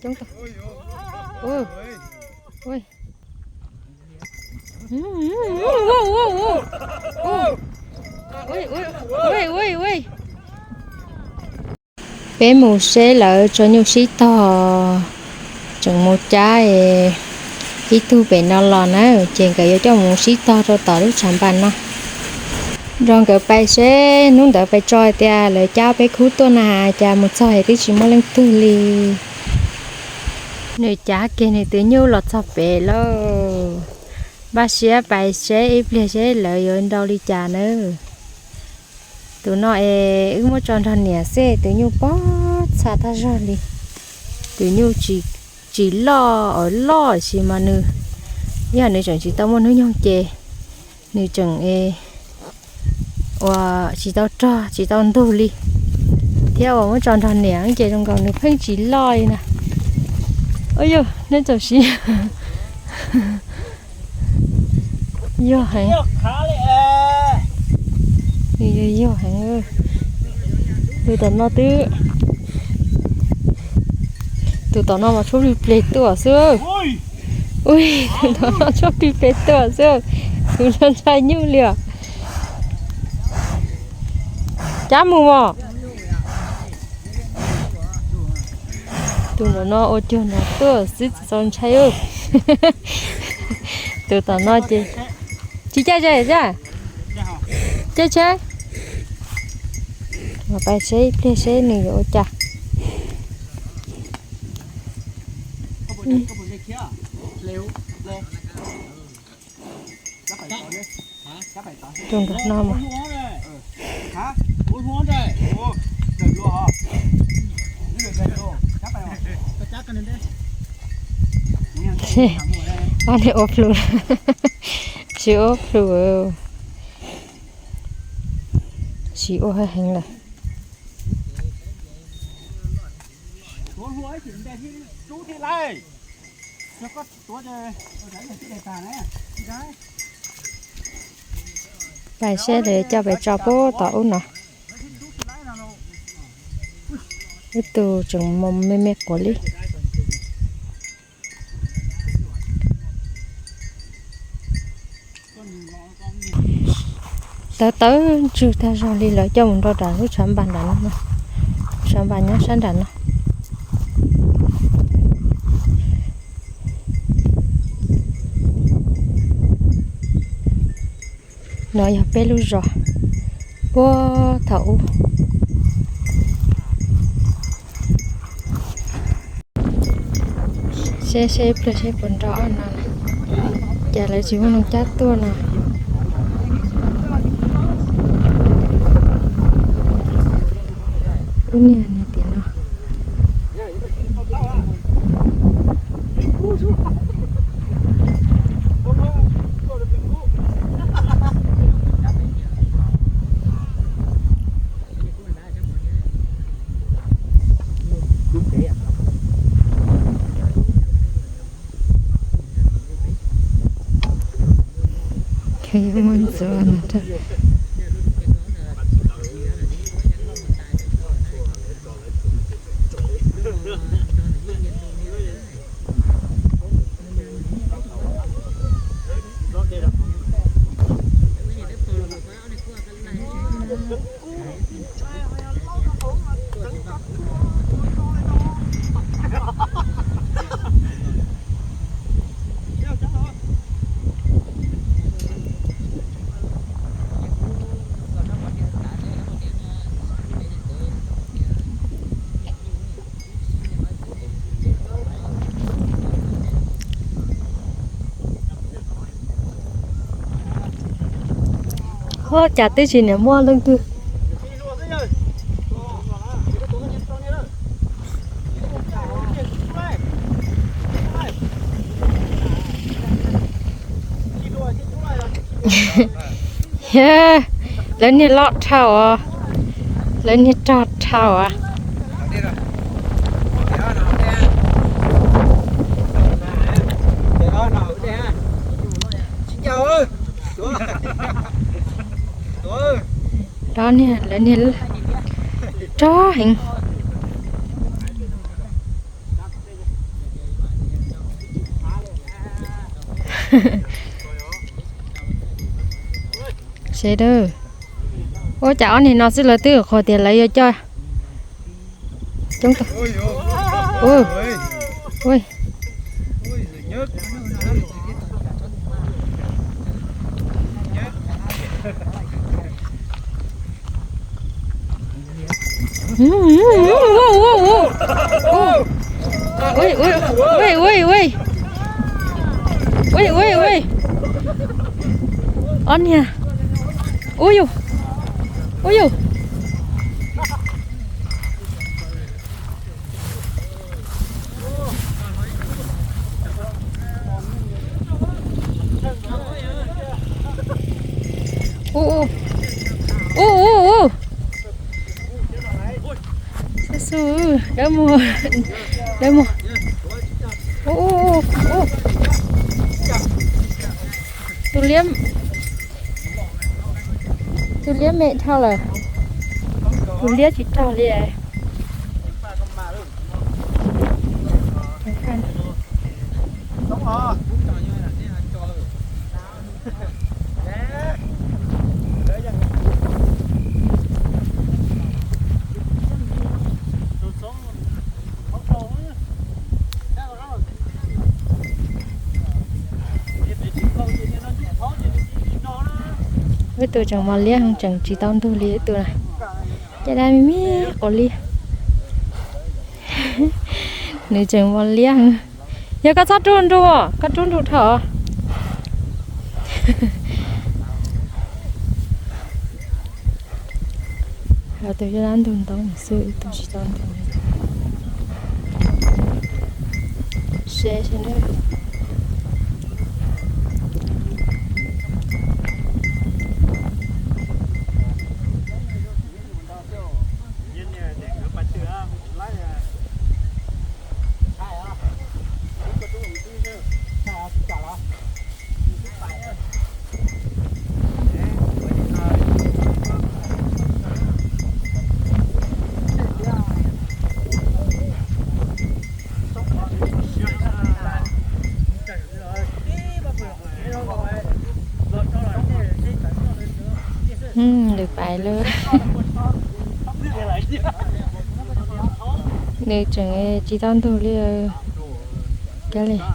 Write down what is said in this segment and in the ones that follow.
Coob tag. Ua, ua, ua. Peb mus seb lawv tso nyuj sib tog, tseem mus cab ib tug pem no los na, ces nkawd yuav coj mus sib tog rau tom lub tshav npas no. Nrog nkawd pais seb hnub ntawd pais tso hais tias lawv cab peb khub tuaj na, cas mus txog es twb tsis muaj leej twg li. Nws cav kiag nws tus nyuj los txog pem lauj. Npaj siab pais seb ib pliag seb lawv yuav nrau li cas nawb. Tus no es wb muab tso nrog niam xwb, tus nyuj pob txha tag zog li. Tus nyuj tsis loj os, loj sis mas nws, yog nws tseem tsis tau muaj hnub nyoog ces nws tseem ua tsis tau rog tsis tau ntug li, thiab uas muab tso nrog niam ces zoo nkaus nws pheej tsis loj li na. Ua yog nej txawm siv yog heev, nws yog yog heev. Tus tom no twb, tus tom no mas tshuab plig pleg tuaj xwb. Ui, tus tom no tshuab plig pleg tuaj xwb. Tus no ntshai nyuj li os. Cab mus os. Tus tom no ua cuag no tuaj xwb tsis txaus ntshai. Tus tom no ces tsis caij tsis caij, caij tsheb. Mas pais seb ib pliag seb nws yuav ua cas. Tus nram no mas. Ob niag ua plhu, tsis ua plhu, tsis ua heev lawm. Pais seb lawv coj pes tso puag tom ub no. Ib tug tseem mus me me quav li. Tawv tawv ntswg tag zog li, lawv coj mus nrau rau lub tshav npas nram no, tshav npas nyob sab nram no. No yog peb lub zos puag thaum ub. Seb seb ib pliag seb puas nrau ob no na, cas lawv tsis muaj neeg cab tuaj no. Lub niag niag tim no. Muaj ntxuav no. Ua cas twb tsis niam muaj leej twg. Lawv niag loj dhau os, lawv niag rog dhau os. Rov niag lawv niag rog heev. Seb, ua cas ob niag no xwb lawv twb qhuas tias lawv yuav coj coob tag. Ob niag. Ub yus, ub yus. Ub, ub, ub, ub. Xub xub, dawb muag, dawb muag. Ub, ub, ub, ub. Tus liab, tus liab me dhau lawm. Tus liab tsis raug li. Ib tug tseem mos liab heev, tseem tsis tau ntug li ib tug na. Caj dab me me quas liab. Nws tseem mos liab heev. Yog koj txhob rub nrug, koj rub nrug dhau. Tus caj dab ntug ntau xwb, ib tug tsis tau ntug. Seb seb na. Lwm pais lawm. Nws tseem tsis tau ntug li. Kav liam.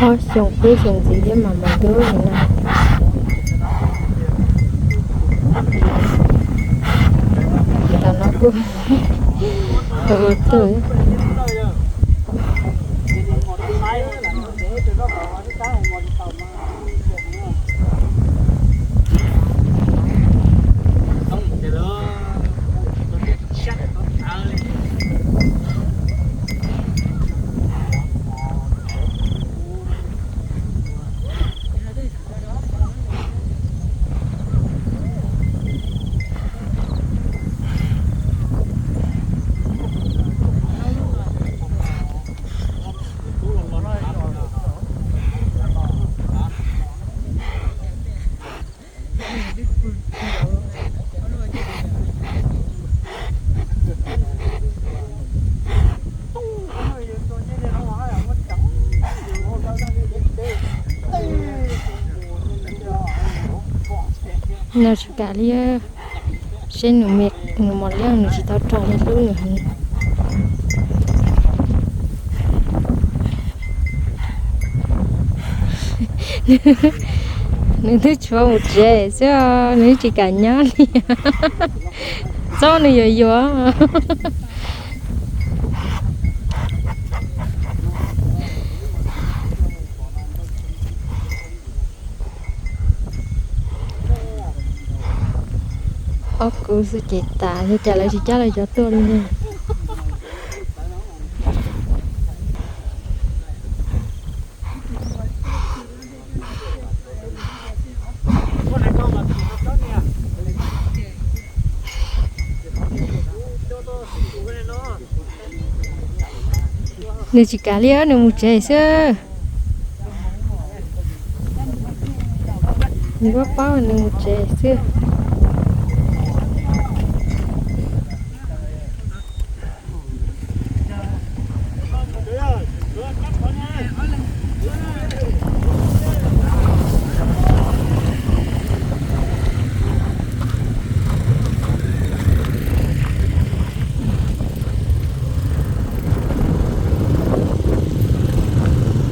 Ob xyoos peb xyoos ntxiv thiab mas mas dub li na. Tam no kuj ua tuaj. Nws tsis kam li, seb nws me, nws mos liab nws tsis tau raug li hlub nws heev. Nws twb tshuav mus tsev xwb, nws tsis kam nyob li. Txob nws yuav yuav. Ob kuv xwb ces tas li cas lawv tsis cab lawv cov tuaj li ne. Nws tsis kam li, nws mus tsev xwb. Nws paub paub nws mus tsev xwb.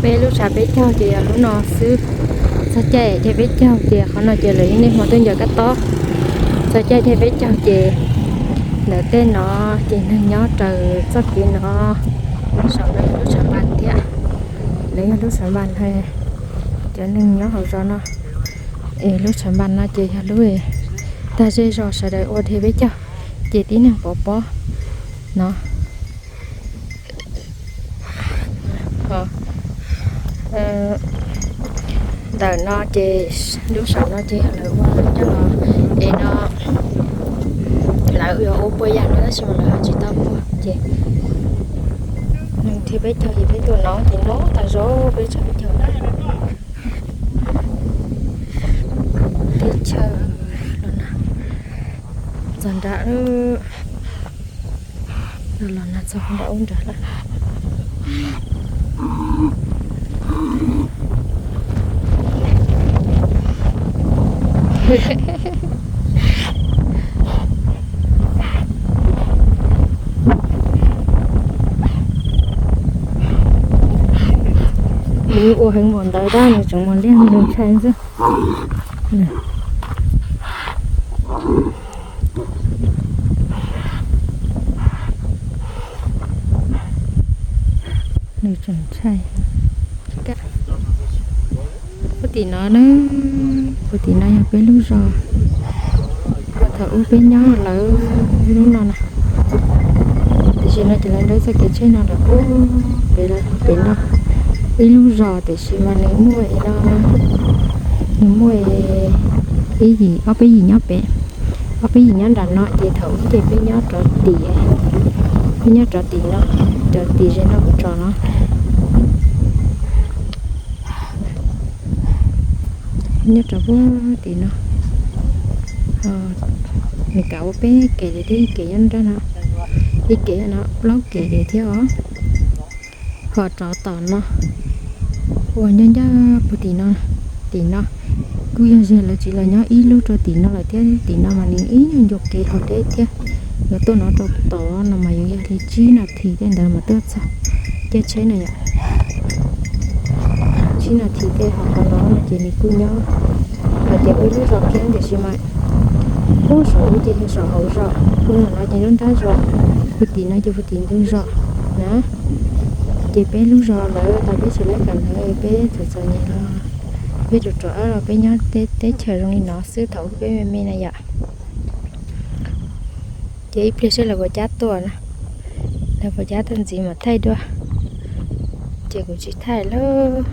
Peb lub tshav peb caug ces yog lub no xwb. Txog caij thib peb caug ces qhov no ces lawv yeej niaj hmo tuaj ncaws kab tob. Txog caij thib peb caug ces ntawm tej no ces neeg nyob raws txoj kev no. Saum no yog lub tshav npas thiab, lawv yog lub tshav npas, cov neeg nyob hauv zos no. Es lub tshav npas no ces yog lub tag zej zos sawv daws ua thib peb caug ces tib neeg pov pob no. Ntawm no ces lub saum no ces yog lawv ua coj los, es no lawv yuav ua puas yam no tab sis mas lawv ho tsis tau ua ces neeg thib peb caug ces peb tuaj no ces no tag zog peb tshav peb caug. Teb chaws los na, txog nram, los na txog nram ub nrad lawm. Nws ua heev npaum ntawd tab nws tseem mus liaj nws ntshai xwb. Nws tseem ntshai. Puag tim no na, puag tim no yog peb lub zos. Thaum ub peb nyob lawv lub no na, tiam sis no ces lawv ntawd txoj kev tsheb no lawm puag pem, pem no. Ib lub zos tiam sis mas nws muaj no, nws muaj ib yim ob peb yim nyob pem, ob peb yim nyob nram no ces thaum ub ces peb nyob rov tim, peb nyob rov tim no, rov tim ze no kuv tso no. Nyob rau puag tim no, nws kav ua peb kev li thiab, ib kev nyob nrab no, ib kev no plaub kev li thiab os. Ho rov tom no, ua ncaj ncaj puag tim no, tim no. Kuj yog ze lawv tsis los nyob ib lub rau tim no lawm thiab, tim no mas nws ib nyuag ncua kev hauv deb thiab. Yuav tuaj no rau tom no mas yuav yog li tsib nas this tej ntawd mas tuaj txog. Caij tsheb no yom, tsib nas this tej hauv qhov no ces nws kuj nyob. Hais tias ua ib lub zos thiab tiam sis mas ub saum ub ces yog saum hauv zos, ub no ces lub nrab zos, puag tim no ces puag tim ntug zos na. Ces peb lub zos lawm tas peb tsis laib kam ntawd peb txom txom nyem los peb rau rov los peb nyob teb chaws zoo li no xwb thaum peb me me na yom. Ces ib pliag seb lawv puas cab tuaj na, lawv puas cab tuaj ntxiv mam thaij dua. Ces kuv tsis thaij lawm.